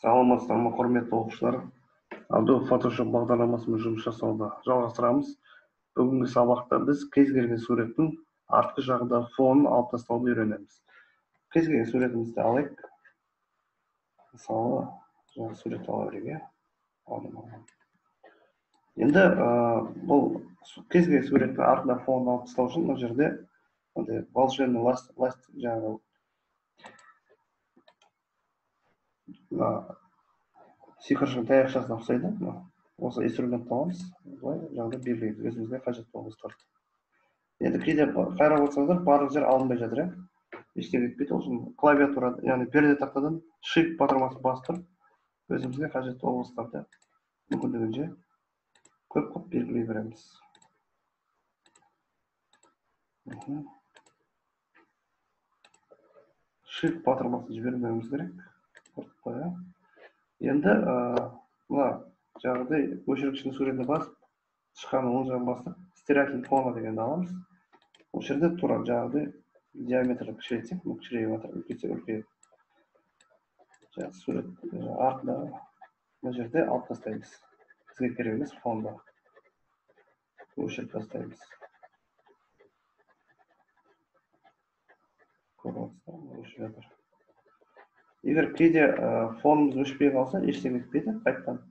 Саламатсыздар ма, құрметті оқушылар. Adobe Photoshop бағдарламасымен жұмыс жасауды жалғастырамыз. Бүгінгі сабақта біз кез келген суреттің артқы жағындағы фонын алып тастауды үйренеміз. Кез келген суретімізді алайық. Мысалы, жаңа суретті ала берейік, иә. Енді бұл кез келген суреттің артында фонын алып тастау үшін мына жерде мынандай волшебный ласт жаңағы мына сиқыршының таяқшасына ұқсайды. Осы инструментті аламыз, былай жаңағыдай белгілейміз өзімізге қажетті облыстарды. Енді кейде қарап отырсаңыздар, барлық жер алынбай жатыр, иә. Ештеңе етпейді. Ол үшін клавиатура, яғни перде тақтадан Shift батырмасын басып тұрып, өзімізге қажетті облыстарды мүмкіндігінше көп қылып белгілей береміз. Shift батырмасын жібермеуіміз керек. Енді мына жаңағыдай өшіргіштің суретіне басып, тышқанның оң жағын басып, стиратель фона дегенді аламыз. Осы жерде тура жаңағыдай диаметрді кішірейтсек, мына кішірейіп жатыр, үлкейтсек үлкейеді. Жаңағы сурет артында мына жерде алып тастаймыз. Бізге керек емес фонды. Өшіріп тастаймыз. Көріп отырсыздар, өшіп жатыр. Егер кейде фонымыз өшпей қалса, ештеңе етпейді. Қайтадан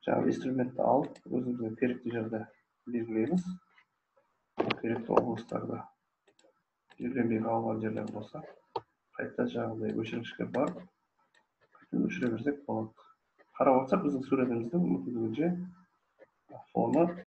жаңағы инструментті алып, өзімізге керекті жерде белгілейміз. Керекті облыстарды белгіленбей қалған жерлер болса, қайта жаңағыдай өшіргішке барып, қайтадан өшіре берсек болады. Қарап отырсақ, біздің суретіміздің мүмкіндігінше фоны